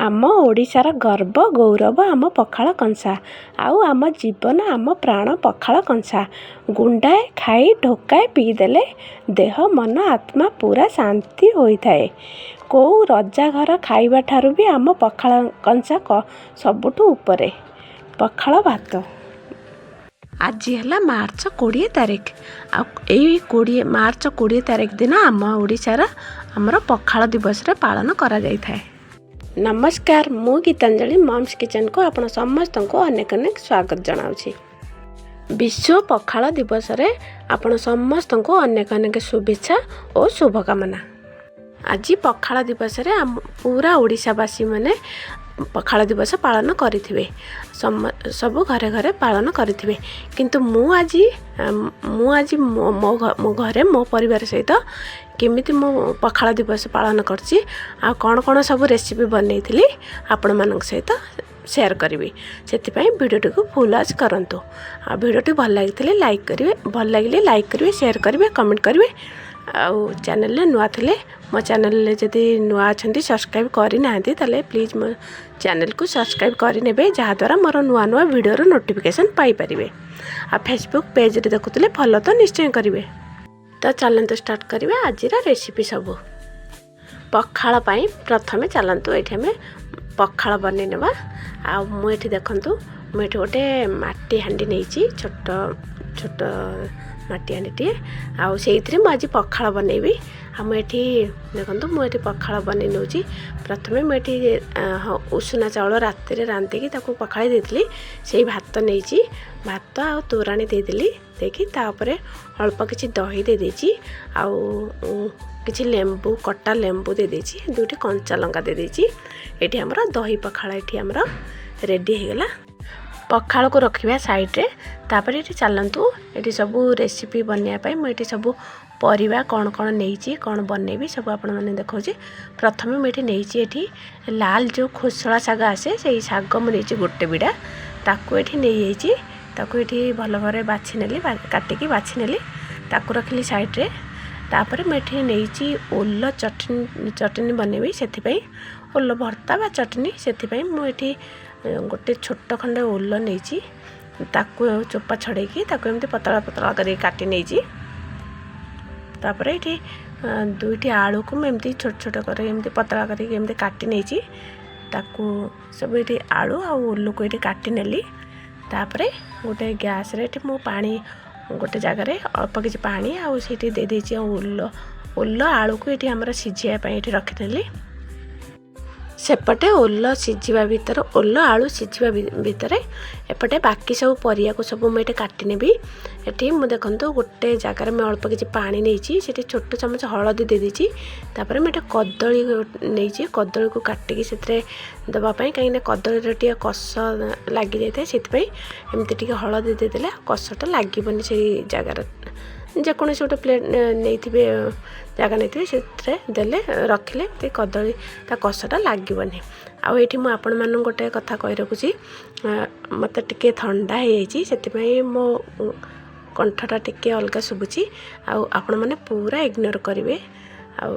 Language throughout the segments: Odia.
ଆମ ଓଡ଼ିଶାର ଗର୍ବ ଗୌରବ ଆମ ପଖାଳ କଂସା, ଆଉ ଆମ ଜୀବନ ଆମ ପ୍ରାଣ ପଖାଳ କଂସା। ଗୁଣ୍ଡାଏ ଖାଇ ଢୋକାଏ ପିଇଦେଲେ ଦେହ ମନ ଆତ୍ମା ପୁରା ଶାନ୍ତି ହୋଇଥାଏ। କେଉଁ ରଜା ଘର ଖାଇବା ଠାରୁ ବି ଆମ ପଖାଳ କଂସା ସବୁଠୁ ଉପରେ। ପଖାଳ ଭାତ। ଆଜି ହେଲା ମାର୍ଚ୍ଚ 20 ତାରିଖ, ଆଉ ଏଇ ମାର୍ଚ୍ଚ 20 ତାରିଖ ଦିନ ଆମ ଓଡ଼ିଶାର ଆମର ପଖାଳ ଦିବସରେ ପାଳନ କରାଯାଇଥାଏ। ନମସ୍କାର, ମୁଁ ଗୀତାଞ୍ଜଳି, ମମ୍ସ କିଚେନକୁ ଆପଣ ସମସ୍ତଙ୍କୁ ଅନେକ ଅନେକ ସ୍ୱାଗତ ଜଣାଉଛି। ବିଶ୍ୱ ପଖାଳ ଦିବସରେ ଆପଣ ସମସ୍ତଙ୍କୁ ଅନେକ ଅନେକ ଶୁଭେଚ୍ଛା ଓ ଶୁଭକାମନା। ଆଜି ପଖାଳ ଦିବସରେ ଆମ ପୁରା ଓଡ଼ିଶାବାସୀମାନେ ପଖାଳ ଦିବସ ପାଳନ କରିଥିବେ, ସବୁ ଘରେ ଘରେ ପାଳନ କରିଥିବେ। କିନ୍ତୁ ମୁଁ ଆଜି ମୋ ଘରେ ମୋ ପରିବାର ସହିତ କେମିତି ମୁଁ ପଖାଳ ଦିବସ ପାଳନ କରିଛି ଆଉ କ'ଣ କ'ଣ ସବୁ ରେସିପି ବନେଇଥିଲି, ଆପଣମାନଙ୍କ ସହିତ ସେୟାର କରିବି। ସେଥିପାଇଁ ଭିଡ଼ିଓଟିକୁ ଫୁଲ୍ ୱାଚ୍ କରନ୍ତୁ। ଆଉ ଭିଡ଼ିଓଟି ଭଲ ଲାଗିଥିଲେ ଲାଇକ୍ କରିବେ, ଭଲ ଲାଗିଲେ ଲାଇକ୍ କରିବେ, ସେୟାର କରିବେ, କମେଣ୍ଟ କରିବେ। ଆଉ ଚ୍ୟାନେଲରେ ନୂଆ ଥିଲେ, ମୋ ଚ୍ୟାନେଲରେ ଯଦି ନୂଆ ଅଛନ୍ତି, ସବସ୍କ୍ରାଇବ୍ କରିନାହାନ୍ତି, ତାହେଲେ ପ୍ଲିଜ୍ ମୋ ଚ୍ୟାନେଲକୁ ସବସ୍କ୍ରାଇବ୍ କରିନେବେ, ଯାହାଦ୍ୱାରା ମୋର ନୂଆ ନୂଆ ଭିଡ଼ିଓର ନୋଟିଫିକେସନ୍ ପାଇପାରିବେ। ଆଉ ଫେସବୁକ୍ ପେଜ୍ରେ ଦେଖୁଥିଲେ ଫଲୋ ତ ନିଶ୍ଚୟ କରିବେ। ତ ଚାଲନ୍ତୁ ଷ୍ଟାର୍ଟ କରିବା ଆଜିର ରେସିପି ସବୁ। ପଖାଳ ପାଇଁ ପ୍ରଥମେ ଚାଲନ୍ତୁ ଏଇଠି ଆମେ ପଖାଳ ବନେଇ ନେବା। ଆଉ ମୁଁ ଏଠି ଦେଖନ୍ତୁ, ମୁଁ ଏଠି ଗୋଟେ ମାଟି ହାଣ୍ଡି ନେଇଛି, ଛୋଟ ଛୋଟ ମାଟି ହାଣ୍ଡିଟିଏ, ଆଉ ସେଇଥିରେ ମୁଁ ଆଜି ପଖାଳ ବନେଇବି। ଆଉ ମୁଁ ଏଠି ଦେଖନ୍ତୁ, ମୁଁ ଏଠି ପଖାଳ ବନେଇ ନେଉଛି। ପ୍ରଥମେ ମୁଁ ଏଠି ଉଷୁନା ଚାଉଳ ରାତିରେ ରାନ୍ଧିକି ତାକୁ ପଖାଳି ଦେଇଥିଲି, ସେଇ ଭାତ ନେଇଛି। ଭାତ ଆଉ ତୋରାଣି ଦେଇଦେଲି, ଦେଇକି ତା ଉପରେ ଅଳ୍ପ କିଛି ଦହି ଦେଇଦେଇଛି, ଆଉ କିଛି ଲେମ୍ବୁ, କଟା ଲେମ୍ବୁ ଦେଇଦେଇଛି, ଦୁଇଟି କଞ୍ଚା ଲଙ୍କା ଦେଇଦେଇଛି। ଏଠି ଆମର ଦହି ପଖାଳ ଏଠି ଆମର ରେଡ଼ି ହେଇଗଲା। ପଖାଳକୁ ରଖିବା ସାଇଡ଼୍ରେ। ତାପରେ ଏଠି ଚାଲନ୍ତୁ, ଏଠି ସବୁ ରେସିପି ବନେଇବା ପାଇଁ ମୁଁ ଏଠି ସବୁ ପରିବା କ'ଣ କ'ଣ ନେଇଛି, କ'ଣ ବନେଇବି, ସବୁ ଆପଣମାନେ ଦେଖାଉଛି। ପ୍ରଥମେ ମୁଁ ଏଠି ନେଇଛି, ଏଠି ଲାଲ ଯେଉଁ ଖୋସଳା ଶାଗ ଆସେ, ସେଇ ଶାଗ ମୁଁ ନେଇଛି ଗୋଟେ ବିଡ଼ା। ତାକୁ ଏଠି ନେଇଯାଇଛି। ତାକୁ ଏଠି ଭଲ ଭାବରେ ବାଛି ନେଲି, କାଟିକି ବାଛି ନେଲି, ତାକୁ ରଖିଲି ସାଇଡ଼୍ରେ। ତାପରେ ମୁଁ ଏଠି ନେଇଛି ଓଲ ଚଟଣି। ଚଟଣି ବନେଇବି, ସେଥିପାଇଁ ଓଲ ଭର୍ତ୍ତା ବା ଚଟଣି। ସେଥିପାଇଁ ମୁଁ ଏଠି ଗୋଟେ ଛୋଟ ଖଣ୍ଡେ ଓଲ ନେଇଛି। ତାକୁ ଚୋପା ଛଡ଼େଇକି ତାକୁ ଏମିତି ପତଳା ପତଳା କରିକି କାଟି ନେଇଛି। ତାପରେ ଏଠି ଦୁଇଟି ଆଳୁକୁ ମୁଁ ଏମିତି ଛୋଟ ଛୋଟ କରି, ଏମିତି ପତଳା କରିକି ଏମିତି କାଟି ନେଇଛି। ତାକୁ ସବୁ ଏଠି ଆଳୁ ଆଉ ଓଲକୁ ଏଠି କାଟି ନେଲି। ତାପରେ ଗୋଟେ ଗ୍ୟାସ୍ରେ ଏଠି ମୁଁ ପାଣି, ଗୋଟେ ଜାଗାରେ ଅଳ୍ପ କିଛି ପାଣି ଆଉ ସେଇଠି ଦେଇଦେଇଛି। ଆଉ ଓଲ ଆଳୁକୁ ଏଠି ଆମର ସିଝିବା ପାଇଁ ଏଠି ରଖିଦେଲି। ସେପଟେ ଓଲ ସିଝିବା ଭିତରେ, ଓଲ ଆଳୁ ସିଝିବା ଭିତରେ ଏପଟେ ବାକି ସବୁ ପରିବାକୁ ସବୁ ମୁଁ ଏଠି କାଟି ନେବି। ଏଠି ମୁଁ ଦେଖନ୍ତୁ, ଗୋଟେ ଜାଗାରେ ମୁଁ ଅଳ୍ପ କିଛି ପାଣି ନେଇଛି, ସେଠି ଛୋଟ ଚାମଚ ହଳଦୀ ଦେଇଦେଇଛି। ତାପରେ ମୁଁ ଏଠି କଦଳୀ ନେଇଛି, କଦଳୀକୁ କାଟିକି ସେଥିରେ ଦେବା ପାଇଁ, କାହିଁକିନା କଦଳୀରେ ଟିକେ କଷ ଲାଗିଯାଇଥାଏ। ସେଥିପାଇଁ ଏମିତି ଟିକେ ହଳଦୀ ଦେଇଦେଲେ କଷଟା ଲାଗିବନି। ସେଇ ଜାଗାରେ ଯେକୌଣସି ଗୋଟେ ପ୍ଲେଟ୍ ନେଇଥିବେ, ଜାଗା ନେଇଥିବେ, ସେଥିରେ ଦେଲେ, ରଖିଲେ ଏମିତି କଦଳୀ ତା କଷଟା ଲାଗିବନି। ଆଉ ଏଇଠି ମୁଁ ଆପଣମାନଙ୍କୁ ଗୋଟେ କଥା କହି ରଖୁଛି, ମୋତେ ଟିକେ ଥଣ୍ଡା ହେଇଯାଇଛି, ସେଥିପାଇଁ ମୋ କଣ୍ଠଟା ଟିକେ ଅଲଗା ଶୁଭୁଛି, ଆଉ ଆପଣମାନେ ପୁରା ଇଗ୍ନୋର କରିବେ। ଆଉ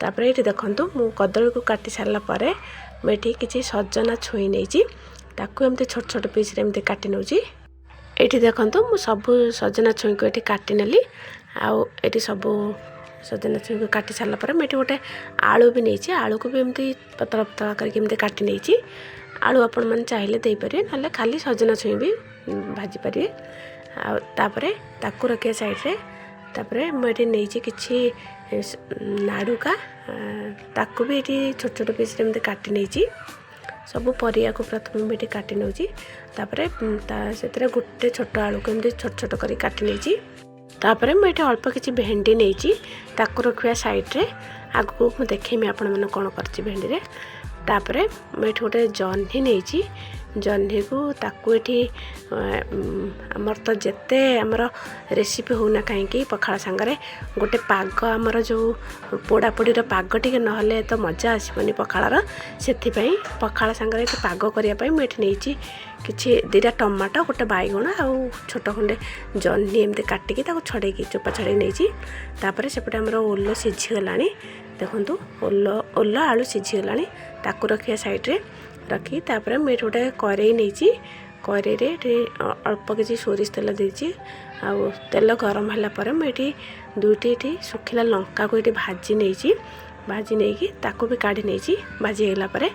ତାପରେ ଏଇଠି ଦେଖନ୍ତୁ, ମୁଁ କଦଳୀକୁ କାଟି ସାରିଲା ପରେ ମୁଁ ଏଠି କିଛି ସଜନା ଛୁଇଁ ନେଇଛି। ତାକୁ ଏମିତି ଛୋଟ ଛୋଟ ପିସ୍ରେ ଏମିତି କାଟି ନେଉଛି। ଏଇଠି ଦେଖନ୍ତୁ, ମୁଁ ସବୁ ସଜନା ଛୁଇଁକୁ ଏଠି କାଟି ନେଲି। ଆଉ ଏଠି ସବୁ ସଜନା ଛୁଇଁକୁ କାଟି ସାରିଲା ପରେ ମୁଁ ଏଠି ଗୋଟେ ଆଳୁ ବି ନେଇଛି। ଆଳୁକୁ ବି ଏମିତି ପତଳା ପତଳା କରିକି ଏମିତି କାଟି ନେଇଛି। ଆଳୁ ଆପଣମାନେ ଚାହିଁଲେ ଦେଇପାରିବେ, ନହେଲେ ଖାଲି ସଜନା ଛୁଇଁ ବି ଭାଜିପାରିବେ। ଆଉ ତାପରେ ତାକୁ ରଖିବା ସାଇଡ଼୍ରେ। ତାପରେ ମୁଁ ଏଠି ନେଇଛି କିଛି ନାଡ଼ୁକା, ତାକୁ ବି ଏଠି ଛୋଟ ଛୋଟ ପିସ୍ରେ ଏମିତି କାଟି ନେଇଛି। ସବୁ ପରିବାକୁ ପ୍ରଥମେ ମୁଁ ଏଠି କାଟି ନେଉଛି। ତାପରେ ତା ସେଥିରେ ଗୋଟେ ଛୋଟ ଆଳୁକୁ ଏମିତି ଛୋଟ ଛୋଟ କରି କାଟି ନେଇଛି। ତାପରେ ମୁଁ ଏଠି ଅଳ୍ପ କିଛି ଭେଣ୍ଡି ନେଇଛି, ତାକୁ ରଖିବା ସାଇଡ଼୍ରେ। ଆଗକୁ ମୁଁ ଦେଖେଇବି ଆପଣମାନଙ୍କୁ କ'ଣ କରିଛି ଭେଣ୍ଡିରେ। ତାପରେ ମୁଁ ଏଠି ଗୋଟେ ଜହ୍ନି ନେଇଛି। ଜହ୍ନିକୁ ତାକୁ ଏଠି ଆମର ତ ଯେତେ ଆମର ରେସିପି ହେଉନା କାହିଁକି, ପଖାଳ ସାଙ୍ଗରେ ଗୋଟେ ପାଗ, ଆମର ଯେଉଁ ପୋଡ଼ାପୋଡ଼ିର ପାଗ ଟିକେ ନହେଲେ ତ ମଜା ଆସିବନି ପଖାଳର। ସେଥିପାଇଁ ପଖାଳ ସାଙ୍ଗରେ ଏଠି ପାଗ କରିବା ପାଇଁ ମୁଁ ଏଠି ନେଇଛି କିଛି ଦୁଇଟା ଟମାଟୋ, ଗୋଟେ ବାଇଗଣ ଆଉ ଛୋଟ ଖଣ୍ଡେ ଜହ୍ନି, ଏମିତି କାଟିକି ତାକୁ ଛଡ଼େଇକି, ଚୋପା ଛଡ଼େଇକି ନେଇଛି। ତାପରେ ସେପଟେ ଆମର ଓଲ ସିଝିଗଲାଣି। ଦେଖନ୍ତୁ, ଓଲ ଆଳୁ ସିଝିଗଲାଣି। ତାକୁ ରଖିବା ସାଇଡ଼୍ରେ ରଖି ତାପରେ ମୁଁ ଏଠି ଗୋଟେ କରେଇ ନେଇଛି। କରେଇରେ ଏଠି ଅଳ୍ପ କିଛି ସୋରିଷ ତେଲ ଦେଇଛି। ଆଉ ତେଲ ଗରମ ହେଲା ପରେ ମୁଁ ଏଠି ଦୁଇଟି ଏଠି ଶୁଖିଲା ଲଙ୍କାକୁ ଏଠି ଭାଜି ନେଇଛି। ଭାଜି ନେଇକି ତାକୁ ବି କାଢ଼ି ନେଇଛି ଭାଜି ହେଇଗଲା ପରେ।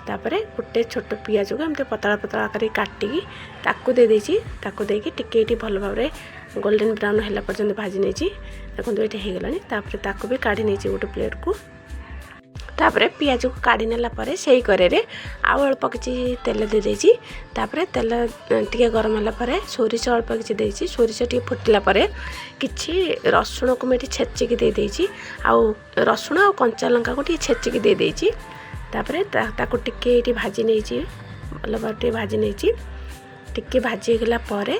ତାପରେ ଗୋଟେ ଛୋଟ ପିଆଜକୁ ଏମିତି ପତଳା ପତଳା କରି କାଟିକି ତାକୁ ଦେଇଦେଇଛି। ତାକୁ ଦେଇକି ଟିକେ ଏଠି ଭଲ ଭାବରେ ଗୋଲ୍ଡେନ୍ ବ୍ରାଉନ୍ ହେଲା ପର୍ଯ୍ୟନ୍ତ ଭାଜି ନେଇଛି। ଦେଖନ୍ତୁ, ଏଠି ହେଇଗଲାଣି। ତାପରେ ତାକୁ ବି କାଢ଼ି ନେଇଛି ଗୋଟେ ପ୍ଲେଟ୍କୁ। ତାପରେ ପିଆଜକୁ କାଢ଼ି ନେଲା ପରେ ସେଇ କରେଇରେ ଆଉ ଅଳ୍ପ କିଛି ତେଲ ଦେଇଦେଇଛି। ତାପରେ ତେଲ ଟିକେ ଗରମ ହେଲା ପରେ ସୋରିଷ ଅଳ୍ପ କିଛି ଦେଇଛି। ସୋରିଷ ଟିକେ ଫୁଟିଲା ପରେ କିଛି ରସୁଣକୁ ମୁଁ ଏଠି ଛେଚିକି ଦେଇଦେଇଛି। ଆଉ ରସୁଣ ଆଉ କଞ୍ଚା ଲଙ୍କାକୁ ଟିକେ ଛେଚିକି ଦେଇଦେଇଛି। ତାପରେ ତାକୁ ଟିକେ ଏଇଠି ଭାଜି ନେଇଛି, ଭଲ ଭାବରେ ଟିକେ ଭାଜି ନେଇଛି। ଟିକେ ଭାଜି ହେଇଗଲା ପରେ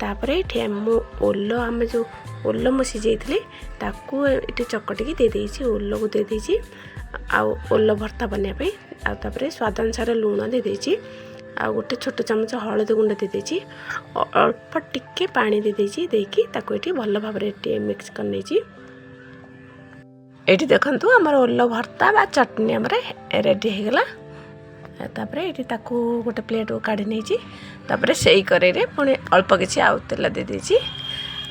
ତାପରେ ଏଠି ମୁଁ ଓଲ, ଆମେ ଯେଉଁ ଓଲ ମୁଁ ସିଝେଇଥିଲି, ତାକୁ ଏଠି ଚକଟିକି ଦେଇଦେଇଛି। ଓଲକୁ ଦେଇଦେଇଛି ଆଉ ଓଲ ଭର୍ତ୍ତା ବନେଇବା ପାଇଁ। ଆଉ ତାପରେ ସ୍ୱାଦ ଅନୁସାରେ ଲୁଣ ଦେଇଦେଇଛି। ଆଉ ଗୋଟେ ଛୋଟ ଚାମଚ ହଳଦୀ ଗୁଣ୍ଡ ଦେଇଦେଇଛି। ଅଳ୍ପ ଟିକେ ପାଣି ଦେଇଦେଇଛି। ଦେଇକି ତାକୁ ଏଠି ଭଲ ଭାବରେ ଟିକେ ମିକ୍ସ କରିନେଇଛି। ଏଇଠି ଦେଖନ୍ତୁ, ଆମର ଓଲ ଭର୍ତ୍ତା ବା ଚଟଣି ଆମର ରେଡ଼ି ହେଇଗଲା। ତାପରେ ଏଇଠି ତାକୁ ଗୋଟେ ପ୍ଲେଟ୍କୁ କାଢ଼ି ନେଇଛି। ତାପରେ ସେଇ କରେଇରେ ପୁଣି ଅଳ୍ପ କିଛି ଆଉ ତେଲ ଦେଇଦେଇଛି।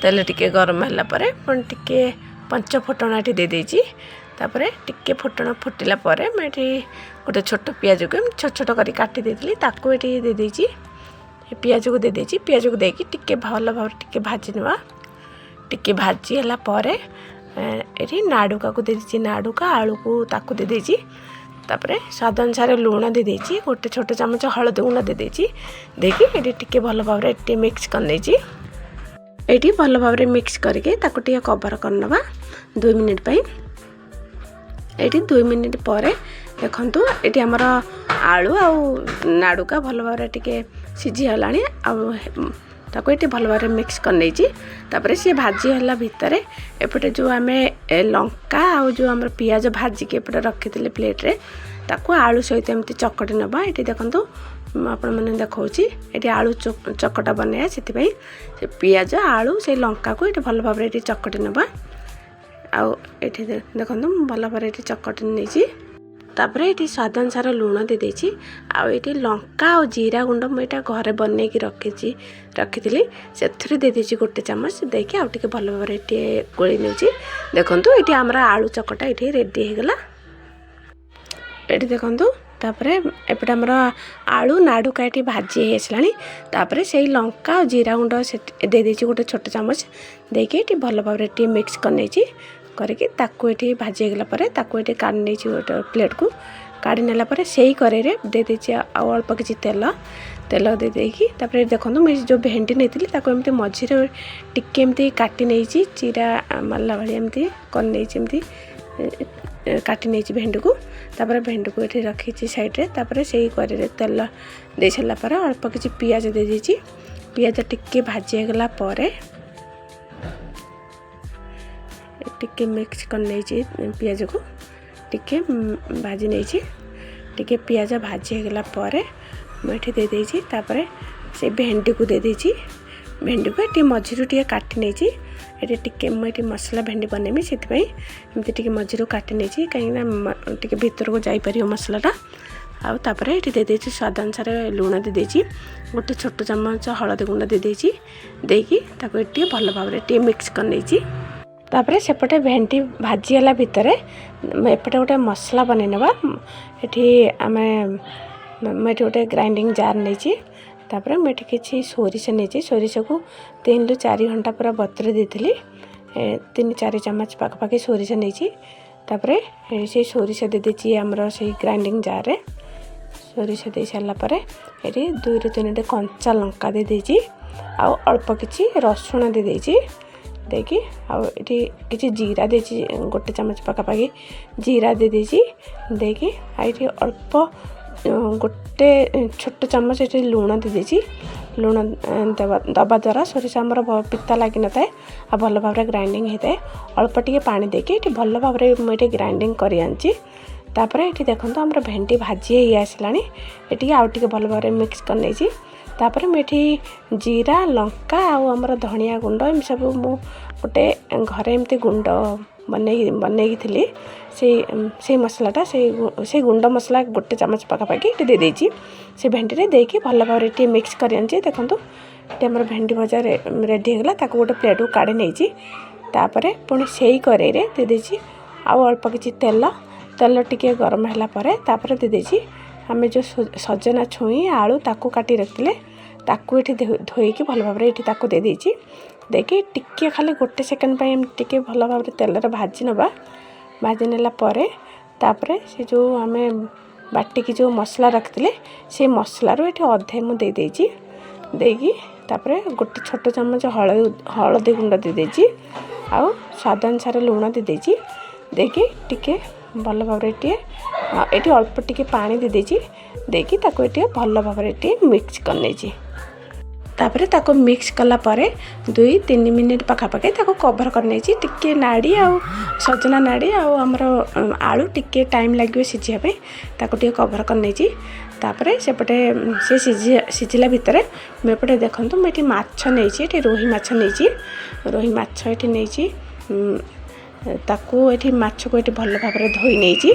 ତେଲ ଟିକେ ଗରମ ହେଲା ପରେ ପୁଣି ଟିକେ ପଞ୍ଚ ଫୁଟଣ ଏଠି ଦେଇଦେଇଛି। ତାପରେ ଟିକେ ଫୁଟଣ ଫୁଟିଲା ପରେ ମୁଁ ଏଠି ଗୋଟେ ଛୋଟ ପିଆଜକୁ ଏମିତି ଛୋଟ ଛୋଟ କରି କାଟି ଦେଇଥିଲି, ତାକୁ ଏଠି ଦେଇଦେଇଛି। ପିଆଜକୁ ଦେଇଦେଇଛି। ପିଆଜକୁ ଦେଇକି ଟିକେ ଭଲ ଭାବରେ ଟିକେ ଭାଜି ନେବା। ଟିକେ ଭାଜି ହେଲା ପରେ ଏଠି ନାଡ଼ୁକାକୁ ଦେଇଦେଇଛି। ନାଡ଼ୁକା, ଆଳୁକୁ ତାକୁ ଦେଇଦେଇଛି। ତାପରେ ସ୍ୱାଦ ଅନୁସାରେ ଲୁଣ ଦେଇଦେଇଛି। ଗୋଟେ ଛୋଟ ଚାମଚ ହଳଦୀ ଗୁଣ୍ଡ ଦେଇଦେଇଛି। ଦେଇକି ଏଠି ଟିକେ ଭଲ ଭାବରେ ଟିକେ ମିକ୍ସ କରିନେଇଛି। ଏଇଠି ଭଲ ଭାବରେ ମିକ୍ସ କରିକି ତାକୁ ଟିକେ କଭର୍ କରିନେବା 2 ମିନିଟ୍ ପାଇଁ। ଏଇଠି 2 ମିନିଟ୍ ପରେ ଦେଖନ୍ତୁ, ଏଠି ଆମର ଆଳୁ ଆଉ ନାଡ଼ୁକା ଭଲ ଭାବରେ ଟିକେ ସିଝିଗଲାଣି। ଆଉ ତାକୁ ଏଠି ଭଲ ଭାବରେ ମିକ୍ସ କରିନେଇଛି। ତାପରେ ସିଏ ଭାଜି ହେଲା ଭିତରେ ଏପଟେ ଯେଉଁ ଆମେ ଲଙ୍କା ଆଉ ଯେଉଁ ଆମର ପିଆଜ ଭାଜିକି ଏପଟେ ରଖିଥିଲେ ପ୍ଲେଟ୍ରେ, ତାକୁ ଆଳୁ ସହିତ ଏମିତି ଚକଟି ନେବା। ଏଠି ଦେଖନ୍ତୁ, ମୁଁ ଆପଣମାନେ ଦେଖାଉଛି। ଏଠି ଆଳୁ ଚକଟା ବନେଇବା, ସେଥିପାଇଁ ସେ ପିଆଜ, ଆଳୁ, ସେଇ ଲଙ୍କାକୁ ଏଠି ଭଲ ଭାବରେ ଏଠି ଚକଟି ନେବା। ଆଉ ଏଠି ଦେଖନ୍ତୁ, ମୁଁ ଭଲ ଭାବରେ ଏଠି ଚକଟି ନେଇଛି। ତାପରେ ଏଠି ସ୍ୱାଦ ଅନୁସାରେ ଲୁଣ ଦେଇଦେଇଛି। ଆଉ ଏଠି ଲଙ୍କା ଆଉ ଜିରା ଗୁଣ୍ଡ ମୁଁ ଏଇଟା ଘରେ ବନେଇକି ରଖିଥିଲି, ସେଥିରେ ଦେଇଦେଇଛି ଗୋଟେ ଚାମଚ। ଦେଇକି ଆଉ ଟିକେ ଭଲ ଭାବରେ ଟିକେ ଗୋଳେଇ ନେଉଛି। ଦେଖନ୍ତୁ, ଏଠି ଆମର ଆଳୁ ଚକଟା ଏଠି ରେଡ଼ି ହେଇଗଲା। ଏଠି ଦେଖନ୍ତୁ, ତାପରେ ଏପଟେ ଆମର ଆଳୁ ନାଡ଼ୁକା ଏଠି ଭାଜି ହେଇ ଆସିଲାଣି। ତାପରେ ସେଇ ଲଙ୍କା ଆଉ ଜିରା ଗୁଣ୍ଡ ସେଠି ଦେଇଦେଇଛି ଗୋଟେ ଛୋଟ ଚାମଚ। ଦେଇକି ଏଠି ଭଲ ଭାବରେ ଟିକେ ମିକ୍ସ କରିନେଇଛି। କରିକି ତାକୁ ଏଠି ଭାଜି ହେଇଗଲା ପରେ ତାକୁ ଏଠି କାଢ଼ି ନେଇଛି ଗୋଟେ ପ୍ଲେଟ୍କୁ। କାଢ଼ି ନେଲା ପରେ ସେଇ କରେଇରେ ଦେଇଦେଇଛି ଆଉ ଅଳ୍ପ କିଛି ତେଲ। ତେଲ ଦେଇ ଦେଇକି ତାପରେ ଦେଖନ୍ତୁ, ମୁଁ ଯେଉଁ ଭେଣ୍ଡି ନେଇଥିଲି, ତାକୁ ଏମିତି ମଝିରେ ଟିକେ ଏମିତି କାଟି ନେଇଛି। ଚିରା ମାରିଲା ଭଳି ଏମିତି କରିନେଇଛି, ଏମିତି କାଟି ନେଇଛି ଭେଣ୍ଡିକୁ। ତାପରେ ଭେଣ୍ଡିକୁ ଏଠି ରଖିଛି ସାଇଡ଼୍ରେ। ତାପରେ ସେଇ କରେଇରେ ତେଲ ଦେଇ ସାରିଲା ପରେ ଅଳ୍ପ କିଛି ପିଆଜ ଦେଇଦେଇଛି। ପିଆଜ ଟିକେ ଭାଜି ହେଇଗଲା ପରେ ଟିକେ ମିକ୍ସ କରିନେଇଛି। ପିଆଜକୁ ଟିକେ ଭାଜି ନେଇଛି। ଟିକେ ପିଆଜ ଭାଜି ହେଇଗଲା ପରେ ମୁଁ ଏଠି ଦେଇଦେଇଛି। ତାପରେ ସେ ଭେଣ୍ଡିକୁ ଦେଇଦେଇଛି। ଭେଣ୍ଡିକୁ ଏଠି ମଝିରୁ ଟିକେ କାଟି ନେଇଛି। ଏଠି ଟିକେ ମୁଁ ଏଠି ମସଲା ଭେଣ୍ଡି ବନେଇବି, ସେଥିପାଇଁ ଏମିତି ଟିକେ ମଝିରୁ କାଟି ନେଇଛି, କାହିଁକିନା ଟିକେ ଭିତରକୁ ଯାଇପାରିବ ମସଲାଟା। ଆଉ ତାପରେ ଏଠି ଦେଇଦେଇଛି ସ୍ୱାଦ ଅନୁସାରେ ଲୁଣ ଦେଇଦେଇଛି। ଗୋଟେ ଛୋଟ ଚାମଚ ହଳଦୀ ଗୁଣ୍ଡ ଦେଇଦେଇଛି। ଦେଇକି ତାକୁ ଏଠି ଟିକେ ଭଲ ଭାବରେ ଟିକେ ମିକ୍ସ କରିନେଇଛି। ତାପରେ ସେପଟେ ଭେଣ୍ଡି ଭାଜି ହେଲା ଭିତରେ ଏପଟେ ଗୋଟେ ମସଲା ବନେଇ ନେବା। ଏଠି ମୁଁ ଏଠି ଗୋଟେ ଗ୍ରାଇଣ୍ଡିଙ୍ଗ ଜାର୍ ନେଇଛି। ତାପରେ ମୁଁ ଏଠି କିଛି ସୋରିଷ ନେଇଛି। ସୋରିଷକୁ 3ରୁ 4 ଘଣ୍ଟା ପୁରା ବତୁରେଇ ଦେଇଥିଲି। 3-4 ଚାମଚ ପାଖାପାଖି ସୋରିଷ ନେଇଛି। ତାପରେ ସେଇ ସୋରିଷ ଦେଇଦେଇଛି ଆମର ସେଇ ଗ୍ରାଇଣ୍ଡିଙ୍ଗ ଜାର୍ରେ। ସୋରିଷ ଦେଇ ସାରିଲା ପରେ ଏଠି ଦୁଇରୁ ତିନିଟି କଞ୍ଚା ଲଙ୍କା ଦେଇଦେଇଛି। ଆଉ ଅଳ୍ପ କିଛି ରସୁଣ ଦେଇଦେଇଛି। ଦେଇକି ଆଉ ଏଠି କିଛି ଜିରା ଦେଇଛି, ଗୋଟେ ଚାମଚ ପାଖାପାଖି ଜିରା ଦେଇଦେଇଛି। ଦେଇକି ଆଉ ଏଠି ଅଳ୍ପ ଗୋଟେ ଛୋଟ ଚାମଚ ଏଠି ଲୁଣ ଦେଇଦେଇଛି। ଲୁଣ ଦେବା ଦ୍ୱାରା ସୋରିଷ ଆମର ପିତା ଲାଗିନଥାଏ ଆଉ ଭଲ ଭାବରେ ଗ୍ରାଇଣ୍ଡିଙ୍ଗ ହେଇଥାଏ। ଅଳ୍ପ ଟିକେ ପାଣି ଦେଇକି ଏଠି ଭଲ ଭାବରେ ମୁଁ ଏଠି ଗ୍ରାଇଣ୍ଡିଙ୍ଗ କରି ଆଣିଛି। ତାପରେ ଏଠି ଦେଖନ୍ତୁ, ଆମର ଭେଣ୍ଡି ଭାଜି ହେଇ ଆସିଲାଣି। ଏଠି ଆଉ ଟିକେ ଭଲ ଭାବରେ ମିକ୍ସ କରିନେଇଛି। ତାପରେ ମୁଁ ଏଠି ଜିରା, ଲଙ୍କା ଆଉ ଆମର ଧନିଆ ଗୁଣ୍ଡ, ଏମିତି ସବୁ ମୁଁ ଗୋଟେ ଘରେ ଏମିତି ଗୁଣ୍ଡ ବନେଇଥିଲି, ସେଇ ସେଇ ମସଲାଟା, ସେଇ ସେଇ ଗୁଣ୍ଡ ମସଲା 1 ଚାମଚ ପାଖାପାଖି ଏଠି ଦେଇଦେଇଛି। ସେ ଭେଣ୍ଡିରେ ଦେଇକି ଭଲ ଭାବରେ ଟିକେ ମିକ୍ସ କରି ଆଣିଛି। ଦେଖନ୍ତୁ, ଏଠି ଆମର ଭେଣ୍ଡି ଭଜା ରେଡ଼ି ହେଇଗଲା। ତାକୁ ଗୋଟେ ପ୍ଲେଟ୍କୁ କାଢ଼ି ନେଇଛି। ତାପରେ ପୁଣି ସେଇ କରେଇରେ ଦେଇଦେଇଛି ଆଉ ଅଳ୍ପ କିଛି ତେଲ। ତେଲ ଟିକେ ଗରମ ହେଲା ପରେ ତାପରେ ଦେଇଦେଇଛି ଆମେ ଯେଉଁ ସଜନା ଛୁଇଁ, ଆଳୁ ତାକୁ କାଟି ରଖିଥିଲେ, ତାକୁ ଏଠି ଧୋଇକି ଭଲ ଭାବରେ ଏଠି ତାକୁ ଦେଇଦେଇଛି। ଦେଇକି ଟିକିଏ ଖାଲି 1 ସେକେଣ୍ଡ ପାଇଁ ଏମିତି ଟିକେ ଭଲ ଭାବରେ ତେଲରେ ଭାଜି ନେବା। ଭାଜି ନେଲା ପରେ ତାପରେ ସେ ଯେଉଁ ଆମେ ବାଟିକି ଯେଉଁ ମସଲା ରଖିଥିଲେ, ସେ ମସଲାରୁ ଏଠି ଅଧେ ମୁଁ ଦେଇଦେଇଛି। ଦେଇକି ତାପରେ 1 ଛୋଟ ଚାମଚ ହଳଦୀ ଗୁଣ୍ଡ ଦେଇଦେଇଛି ଆଉ ସ୍ୱାଦ ଅନୁସାରେ ଲୁଣ ଦେଇଦେଇଛି। ଦେଇକି ଟିକେ ଭଲ ଭାବରେ ଟିକେ ଏଠି ଅଳ୍ପ ଟିକେ ପାଣି ଦେଇଦେଇଛି। ଦେଇକି ତାକୁ ଏଠି ଭଲ ଭାବରେ ଟିକେ ମିକ୍ସ କରିନେଇଛି। ତାପରେ ତାକୁ ମିକ୍ସ କଲା ପରେ 2-3 ମିନିଟ୍ ପାଖାପାଖି ତାକୁ କଭର୍ କରିନେଇଛି। ଟିକେ ନାଡ଼ି ଆଉ ସଜନା ନାଡ଼ି ଆଉ ଆମର ଆଳୁ ଟିକେ ଟାଇମ୍ ଲାଗିବ ସିଝିବା ପାଇଁ, ତାକୁ ଟିକେ କଭର୍ କରିନେଇଛି। ତାପରେ ସେପଟେ ସେ ସିଝିଲା ଭିତରେ ମୁଁ ଏପଟେ ଦେଖନ୍ତୁ, ମୁଁ ଏଠି ମାଛ ନେଇଛି। ଏଠି ରୋହି ମାଛ ନେଇଛି। ରୋହି ମାଛ ଏଠି ନେଇଛି। ତାକୁ ଏଠି ମାଛକୁ ଏଠି ଭଲ ଭାବରେ ଧୋଇ ନେଇଛି।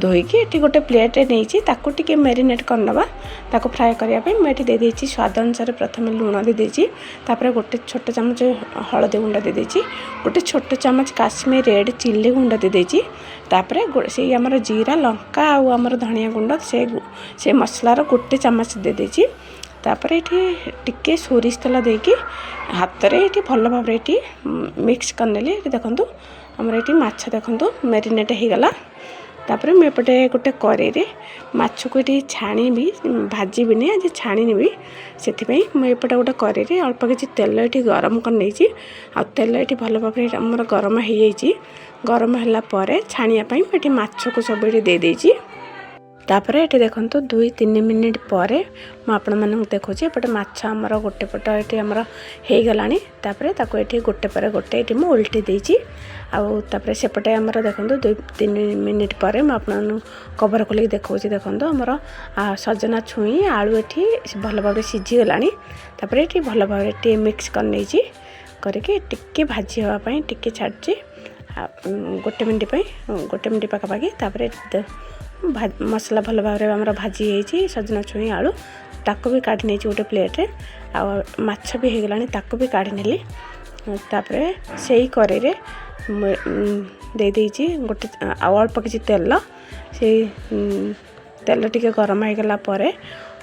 ଧୋଇକି ଏଠି ଗୋଟେ ପ୍ଲେଟ୍ରେ ନେଇଛି। ତାକୁ ଟିକେ ମ୍ୟାରିନେଟ୍ କରିନେବା ତାକୁ ଫ୍ରାଏ କରିବା ପାଇଁ। ମୁଁ ଏଠି ଦେଇଦେଇଛି ସ୍ୱାଦ ଅନୁସାରେ ପ୍ରଥମେ ଲୁଣ ଦେଇଦେଇଛି। ତାପରେ 1 ଛୋଟ ଚାମଚ ହଳଦୀ ଗୁଣ୍ଡ ଦେଇଦେଇଛି। 1 ଛୋଟ ଚାମଚ କାଶ୍ମୀର ରେଡ଼୍ ଚିଲି ଗୁଣ୍ଡ ଦେଇଦେଇଛି। ତାପରେ ସେଇ ଆମର ଜିରା, ଲଙ୍କା ଆଉ ଆମର ଧନିଆ ଗୁଣ୍ଡ, ସେ ମସଲାର 1 ଚାମଚ ଦେଇଦେଇଛି। ତାପରେ ଏଠି ଟିକେ ସୋରିଷ ତେଲ ଦେଇକି ହାତରେ ଏଠି ଭଲ ଭାବରେ ଏଠି ମିକ୍ସ କରିନେଲି। ଏଠି ଦେଖନ୍ତୁ, ଆମର ଏଠି ମାଛ ଦେଖନ୍ତୁ ମ୍ୟାରିନେଟ୍ ହେଇଗଲା। ତାପରେ ମୁଁ ଏପଟେ ଗୋଟେ କରେଇରେ ମାଛକୁ ଏଠି ଛାଣିବି, ଭାଜିବିନି, ଆଜି ଛାଣି ନେବି। ସେଥିପାଇଁ ମୁଁ ଏପଟେ ଗୋଟେ କରେଇରେ ଅଳ୍ପ କିଛି ତେଲ ଏଠି ଗରମ କରିନେଇଛି। ଆଉ ତେଲ ଏଠି ଭଲ ଭାବରେ ଆମର ଗରମ ହେଇଯାଇଛି। ଗରମ ହେଲା ପରେ ଛାଣିବା ପାଇଁ ମୁଁ ଏଠି ମାଛକୁ ସବୁ ଏଠି ଦେଇଦେଇଛି। ତାପରେ ଏଠି ଦେଖନ୍ତୁ, 2-3 ମିନିଟ୍ ପରେ ମୁଁ ଆପଣମାନଙ୍କୁ ଦେଖାଉଛି। ଏପଟେ ମାଛ ଆମର ଗୋଟେ ପଟ ଏଠି ଆମର ହେଇଗଲାଣି। ତାପରେ ତାକୁ ଏଠି ଗୋଟେ ପରେ ଗୋଟେ ଏଠି ମୁଁ ଓଲଟି ଦେଇଛି। ଆଉ ତାପରେ ସେପଟେ ଆମର ଦେଖନ୍ତୁ, 2-3 ମିନିଟ୍ ପରେ ମୁଁ ଆପଣମାନଙ୍କୁ କଭର ଖୋଲିକି ଦେଖାଉଛି। ଦେଖନ୍ତୁ, ଆମର ସଜନା ଛୁଇଁ ଆଳୁ ଏଠି ଭଲ ଭାବରେ ସିଝିଗଲାଣି। ତାପରେ ଏଠି ଭଲ ଭାବରେ ଟିକେ ମିକ୍ସ କରିନେଇଛି। କରିକି ଟିକେ ଭାଜି ହେବା ପାଇଁ ଟିକେ ଛାଡ଼ିଛି 1 ମିନିଟ୍ ପାଇଁ, 1 ମିନିଟ୍ ପାଖାପାଖି। ତାପରେ ମସଲା ଭଲ ଭାବରେ ଆମର ଭାଜି ହେଇଛି। ସଜନା ଛୁଇଁ ଆଳୁ ତାକୁ ବି କାଢ଼ି ନେଇଛି ଗୋଟେ ପ୍ଲେଟ୍ରେ। ଆଉ ମାଛ ବି ହେଇଗଲାଣି, ତାକୁ ବି କାଢ଼ି ନେଲି। ତାପରେ ସେଇ କରେଇରେ ଦେଇଦେଇଛି ଗୋଟେ ଆଉ ଅଳ୍ପ କିଛି ତେଲ। ସେଇ ତେଲ ଟିକେ ଗରମ ହେଇଗଲା ପରେ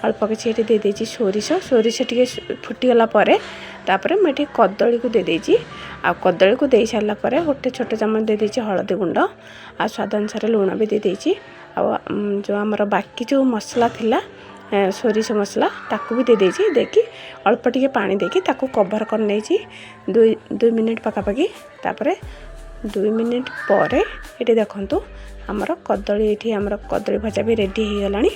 ଅଳ୍ପ କିଛି ଏଠି ଦେଇଦେଇଛି ସୋରିଷ। ସୋରିଷ ଟିକେ ଫୁଟିଗଲା ପରେ ତାପରେ ମୁଁ ଏଠି କଦଳୀକୁ ଦେଇଦେଇଛି। ଆଉ କଦଳୀକୁ ଦେଇ ସାରିଲା ପରେ ଗୋଟେ ଛୋଟ ଚାମଚ ଦେଇଦେଇଛି ହଳଦୀ ଗୁଣ୍ଡ ଆଉ ସ୍ୱାଦ ଅନୁସାରେ ଲୁଣ ବି ଦେଇଦେଇଛି। ଆଉ ଯେଉଁ ଆମର ବାକି ଯେଉଁ ମସଲା ଥିଲା, ସୋରିଷ ମସଲା, ତାକୁ ବି ଦେଇଦେଇଛି। ଦେଇକି ଅଳ୍ପ ଟିକେ ପାଣି ଦେଇକି ତାକୁ କଭର୍ କରିନେଇଛି 2 ମିନିଟ୍ ପାଖାପାଖି। ତାପରେ 2 ମିନିଟ୍ ପରେ ଏଠି ଦେଖନ୍ତୁ, ଆମର କଦଳୀ ଏଠି ଆମର କଦଳୀ ଭଜା ବି ରେଡ଼ି ହେଇଗଲାଣି।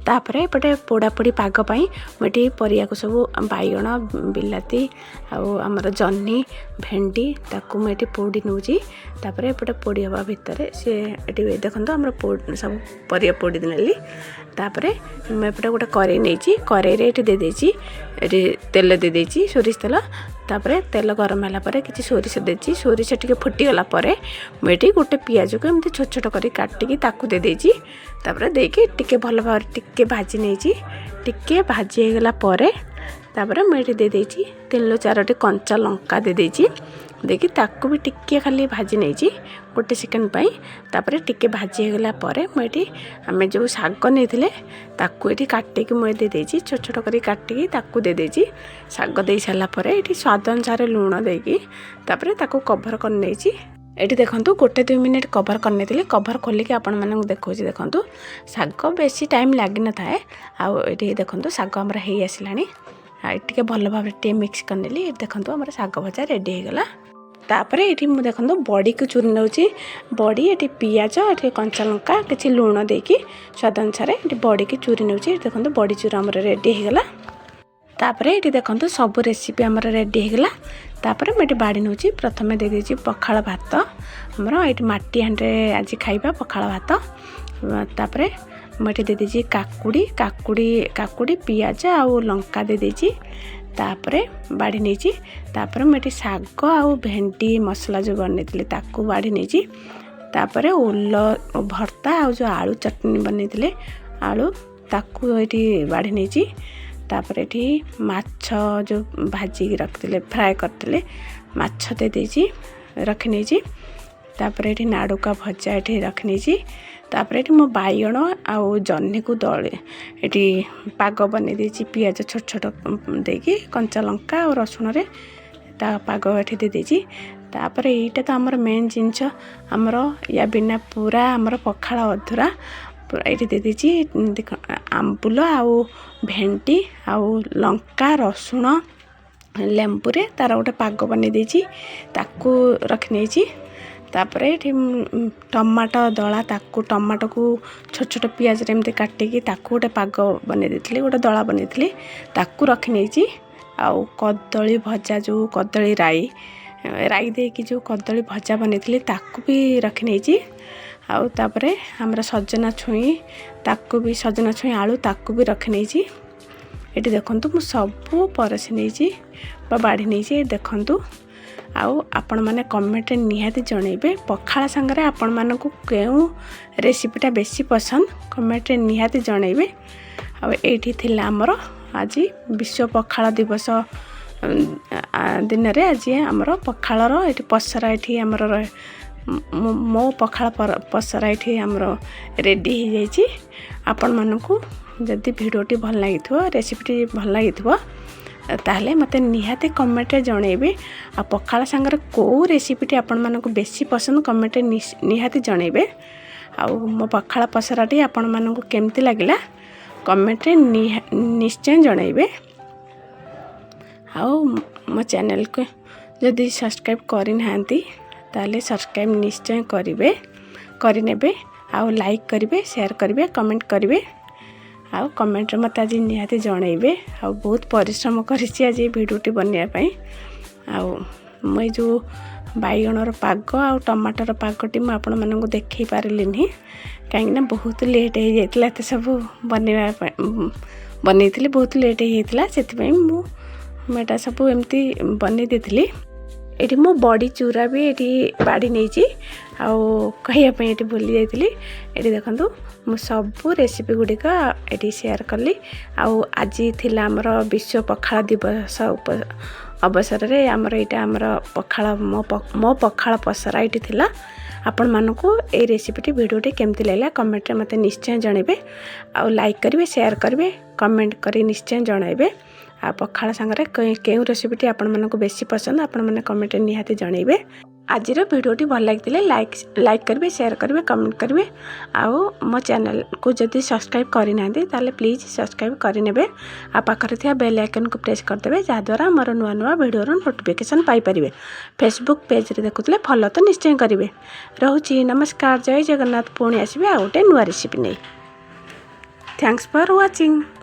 ତାପରେ ଏପଟେ ପୋଡ଼ାପୋଡ଼ି ପାଗ ପାଇଁ ମୁଁ ଏଠି ପରିବାକୁ ସବୁ ବାଇଗଣ, ବିଲାତି ଆଉ ଆମର ଜହ୍ନି, ଭେଣ୍ଡି ତାକୁ ମୁଁ ଏଠି ପୋଡ଼ି ନେଉଛି। ତାପରେ ଏପଟେ ପୋଡ଼ି ହେବା ଭିତରେ ସେ ଏଠି ଦେଖନ୍ତୁ, ଆମର ସବୁ ପରିବା ପୋଡ଼ି ନେଲି। ତାପରେ ମୁଁ ଏପଟେ ଗୋଟେ କରେଇ ନେଇଛି। କରେଇରେ ଏଠି ଦେଇଦେଇଛି, ଏଠି ତେଲ ଦେଇଦେଇଛି, ସୋରିଷ ତେଲ। ତାପରେ ତେଲ ଗରମ ହେଲା ପରେ କିଛି ସୋରିଷ ଦେଇଛି। ସୋରିଷ ଟିକେ ଫୁଟିଗଲା ପରେ ମୁଁ ଏଠି ଗୋଟେ ପିଆଜକୁ ଏମିତି ଛୋଟ ଛୋଟ କରି କାଟିକି ତାକୁ ଦେଇଦେଇଛି। ତାପରେ ଦେଇକି ଟିକେ ଭଲ ଭାବରେ ଟିକେ ଭାଜି ନେଇଛି। ଟିକେ ଭାଜି ହେଇଗଲା ପରେ ତାପରେ ମୁଁ ଏଠି ଦେଇଦେଇଛି ତିନିରୁ ଚାରୋଟି କଞ୍ଚା ଲଙ୍କା ଦେଇଦେଇଛି। ଦେଇକି ତାକୁ ବି ଟିକେ ଖାଲି ଭାଜି ନେଇଛି 1 ସେକେଣ୍ଡ ପାଇଁ। ତାପରେ ଟିକେ ଭାଜି ହେଇଗଲା ପରେ ମୁଁ ଏଠି ଆମେ ଯେଉଁ ଶାଗ ନେଇଥିଲେ, ତାକୁ ଏଠି କାଟିକି ମୁଁ ଦେଇଦେଇଛି। ଛୋଟ ଛୋଟ କରି କାଟିକି ତାକୁ ଦେଇଦେଇଛି। ଶାଗ ଦେଇ ସାରିଲା ପରେ ଏଠି ସ୍ୱାଦ ଅନୁସାରେ ଲୁଣ ଦେଇକି ତାପରେ ତାକୁ କଭର୍ କରିନେଇଛି। ଏଠି ଦେଖନ୍ତୁ, 1-2 ମିନିଟ୍ କଭର୍ କରିନେଇଥିଲି। କଭର୍ ଖୋଲିକି ଆପଣମାନଙ୍କୁ ଦେଖାଉଛି। ଦେଖନ୍ତୁ, ଶାଗ ବେଶୀ ଟାଇମ୍ ଲାଗିନଥାଏ। ଆଉ ଏଠି ଦେଖନ୍ତୁ, ଶାଗ ଆମର ହେଇ ଆସିଲାଣି। ଆଉ ଟିକେ ଭଲ ଭାବରେ ଟିକେ ମିକ୍ସ କରିନେଲି। ଏଠି ଦେଖନ୍ତୁ, ଆମର ଶାଗ ଭଜା ରେଡ଼ି ହେଇଗଲା। ତାପରେ ଏଠି ମୁଁ ଦେଖନ୍ତୁ ବଡ଼ିକୁ ଚୁରି ନେଉଛି। ବଡ଼ି ଏଠି ପିଆଜ, ଏଠି କଞ୍ଚା ଲଙ୍କା, କିଛି ଲୁଣ ଦେଇକି ସ୍ୱାଦ ଅନୁସାରେ ଏଠି ବଡ଼ିକି ଚୁରି ନେଉଛି। ଏଠି ଦେଖନ୍ତୁ, ବଡ଼ି ଚୁରା ଆମର ରେଡ଼ି ହେଇଗଲା। ତାପରେ ଏଠି ଦେଖନ୍ତୁ, ସବୁ ରେସିପି ଆମର ରେଡ଼ି ହେଇଗଲା। ତାପରେ ମୁଁ ଏଠି ବାଢ଼ି ନେଉଛି। ପ୍ରଥମେ ଦେଇଦେଇଛି ପଖାଳ ଭାତ। ଆମର ଏଠି ମାଟି ହାଣ୍ଡିରେ ଆଜି ଖାଇବା ପଖାଳ ଭାତ। ତାପରେ ମୁଁ ଏଠି ଦେଇଦେଇଛି କାକୁଡ଼ି, କାକୁଡ଼ି, କାକୁଡ଼ି, ପିଆଜ ଆଉ ଲଙ୍କା ଦେଇଦେଇଛି। ତାପରେ ବାଢ଼ି ନେଇଛି। ତାପରେ ମୁଁ ଏଠି ଶାଗ ଆଉ ଭେଣ୍ଡି ମସଲା ଯେଉଁ ବନେଇଥିଲି, ତାକୁ ବାଢ଼ି ନେଇଛି। ତାପରେ ଓଲ ଭର୍ତ୍ତା ଆଉ ଯେଉଁ ଆଳୁ ଚଟଣି ବନେଇଥିଲେ ଆଳୁ, ତାକୁ ଏଠି ବାଢ଼ି ନେଇଛି। ତାପରେ ଏଠି ମାଛ ଯେଉଁ ଭାଜିକି ରଖିଥିଲେ, ଫ୍ରାଏ କରିଥିଲେ, ମାଛ ଦେଇଦେଇଛି, ରଖିନେଇଛି। ତାପରେ ଏଠି ନାଡ଼ୁକା ଭଜା ଏଠି ରଖିନେଇଛି। ତାପରେ ଏଠି ମୁଁ ବାଇଗଣ ଆଉ ଜହ୍ନିକୁ ଦଳି ଏଠି ପାଗ ବନେଇ ଦେଇଛି। ପିଆଜ ଛୋଟ ଛୋଟ ଦେଇକି, କଞ୍ଚା ଲଙ୍କା ଆଉ ରସୁଣରେ ତା ପାଗ ଏଠି ଦେଇଦେଇଛି। ତାପରେ ଏଇଟା ତ ଆମର ମେନ୍ ଜିନିଷ, ଆମର ୟା ବିନା ପୁରା ଆମର ପଖାଳ ଅଧୁରା। ପୁରା ଏଇଠି ଦେଇଦେଇଛି ଦେଖ, ଆମ୍ବୁଲ ଆଉ ଭେଣ୍ଡି ଆଉ ଲଙ୍କା, ରସୁଣ, ଲେମ୍ବୁରେ ତାର ଗୋଟେ ପାଗ ବନେଇ ଦେଇଛି, ତାକୁ ରଖିନେଇଛି। ତାପରେ ଏଠି ଟମାଟୋ ଦଳା, ତାକୁ ଟମାଟୋକୁ ଛୋଟ ଛୋଟ ପିଆଜରେ ଏମିତି କାଟିକି ତାକୁ ଗୋଟେ ପାଗ ବନେଇ ଦେଇଥିଲି, ଗୋଟେ ଦଳା ବନେଇଥିଲି, ତାକୁ ରଖିନେଇଛି। ଆଉ କଦଳୀ ଭଜା, ଯେଉଁ କଦଳୀ ରାଇ, ରାଇ ଦେଇକି ଯେଉଁ କଦଳୀ ଭଜା ବନେଇଥିଲି, ତାକୁ ବି ରଖିନେଇଛି। ଆଉ ତାପରେ ଆମର ସଜନା ଛୁଇଁ, ତାକୁ ବି, ସଜନା ଛୁଇଁ ଆଳୁ, ତାକୁ ବି ରଖିନେଇଛି। ଏଠି ଦେଖନ୍ତୁ, ମୁଁ ସବୁ ପରସି ନେଇଛି ବା ବାଢ଼ି ନେଇଛି, ଦେଖନ୍ତୁ। ଆଉ ଆପଣମାନେ କମେଣ୍ଟରେ ନିହାତି ଜଣେଇବେ, ପଖାଳ ସାଙ୍ଗରେ ଆପଣମାନଙ୍କୁ କେଉଁ ରେସିପିଟା ବେଶୀ ପସନ୍ଦ, କମେଣ୍ଟରେ ନିହାତି ଜଣେଇବେ। ଆଉ ଏଇଠି ଥିଲା ଆମର ଆଜି ବିଶ୍ୱ ପଖାଳ ଦିବସ ଦିନରେ ଆଜି ଆମର ପଖାଳର ଏଠି ପସରା, ଏଠି ଆମର ମୋ ପଖାଳ ପସରା ଏଠି ଆମର ରେଡ଼ି ହେଇଯାଇଛି। ଆପଣମାନଙ୍କୁ ଯଦି ଭିଡ଼ିଓଟି ଭଲ ଲାଗିଥିବ, ରେସିପିଟି ଭଲ ଲାଗିଥିବ, ତାହେଲେ ମୋତେ ନିହାତି କମେଣ୍ଟରେ ଜଣେଇବେ। ଆଉ ପଖାଳ ସାଙ୍ଗରେ କେଉଁ ରେସିପିଟି ଆପଣମାନଙ୍କୁ ବେଶୀ ପସନ୍ଦ, କମେଣ୍ଟରେ ନିହାତି ଜଣେଇବେ। ଆଉ ମୋ ପଖାଳ ପସରାଟି ଆପଣମାନଙ୍କୁ କେମିତି ଲାଗିଲା, କମେଣ୍ଟରେ ନିଶ୍ଚୟ ଜଣେଇବେ। ଆଉ ମୋ ଚ୍ୟାନେଲକୁ ଯଦି ସବସ୍କ୍ରାଇବ୍ କରିନାହାନ୍ତି, ତାହେଲେ ସବସ୍କ୍ରାଇବ୍ ନିଶ୍ଚୟ କରିବେ, କରିନେବେ। ଆଉ ଲାଇକ୍ କରିବେ, ସେୟାର କରିବେ, କମେଣ୍ଟ କରିବେ। ଆଉ କମେଣ୍ଟରେ ମୋତେ ଆଜି ନିହାତି ଜଣେଇବେ। ଆଉ ବହୁତ ପରିଶ୍ରମ କରିଛି ଆଜି ଏ ଭିଡ଼ିଓଟି ବନେଇବା ପାଇଁ। ଆଉ ମୁଁ ଏଇ ଯେଉଁ ବାଇଗଣର ପାଗ ଆଉ ଟମାଟର ପାଗଟି ମୁଁ ଆପଣମାନଙ୍କୁ ଦେଖାଇ ପାରିଲିନି, କାହିଁକିନା ବହୁତ ଲେଟ୍ ହେଇଯାଇଥିଲା। ଏତେ ସବୁ ବନେଇବା ପାଇଁ ବନେଇଥିଲି, ବହୁତ ଲେଟ୍ ହେଇଯାଇଥିଲା। ସେଥିପାଇଁ ମୁଁ ମୁଁ ଏଇଟା ସବୁ ଏମିତି ବନେଇ ଦେଇଥିଲି। ଏଠି ମୁଁ ବଡ଼ି ଚୁରା ବି ଏଠି ବାଢ଼ି ନେଇଛି, ଆଉ କହିବା ପାଇଁ ଏଠି ଭୁଲି ଯାଇଥିଲି। ଏଠି ଦେଖନ୍ତୁ, ମୁଁ ସବୁ ରେସିପି ଗୁଡ଼ିକ ଏଠି ସେୟାର କଲି। ଆଉ ଆଜି ଥିଲା ଆମର ବିଶ୍ୱ ପଖାଳ ଦିବସ ଅବସରରେ ଆମର ଏଇଟା ଆମର ପଖାଳ, ମୋ ପଖାଳ ପସରା ଏଇଠି ଥିଲା। ଆପଣମାନଙ୍କୁ ଏଇ ରେସିପିଟି, ଭିଡ଼ିଓଟି କେମିତି ଲାଗିଲା, କମେଣ୍ଟରେ ମୋତେ ନିଶ୍ଚୟ ଜଣାଇବେ। ଆଉ ଲାଇକ୍ କରିବେ, ସେୟାର କରିବେ, କମେଣ୍ଟ କରି ନିଶ୍ଚୟ ଜଣାଇବେ। ଆଉ ପଖାଳ ସାଙ୍ଗରେ କେଉଁ ରେସିପିଟି ଆପଣମାନଙ୍କୁ ବେଶୀ ପସନ୍ଦ, ଆପଣମାନେ କମେଣ୍ଟରେ ନିହାତି ଜଣାଇବେ। ଆଜିର ଭିଡ଼ିଓଟି ଭଲ ଲାଗିଥିଲେ ଲାଇକ୍ କରିବେ, ସେୟାର କରିବେ, କମେଣ୍ଟ କରିବେ। ଆଉ ମୋ ଚ୍ୟାନେଲକୁ ଯଦି ସବସ୍କ୍ରାଇବ୍ କରିନାହାନ୍ତି, ତାହେଲେ ପ୍ଲିଜ୍ ସବସ୍କ୍ରାଇବ୍ କରିନେବେ। ଆଉ ପାଖରେ ଥିବା ବେଲ୍ ଆଇକନ୍କୁ ପ୍ରେସ୍ କରିଦେବେ, ଯାହାଦ୍ୱାରା ମୋର ନୂଆ ନୂଆ ଭିଡ଼ିଓର ନୋଟିଫିକେସନ୍ ପାଇପାରିବେ। ଫେସବୁକ୍ ପେଜ୍ରେ ଦେଖୁଥିଲେ ଫଲୋ ତ ନିଶ୍ଚୟ କରିବେ। ରହୁଛି, ନମସ୍କାର, ଜୟ ଜଗନ୍ନାଥ। ପୁଣି ଆସିବେ ଆଉ ଗୋଟେ ନୂଆ ରେସିପି ନେଇ। Thanks for watching.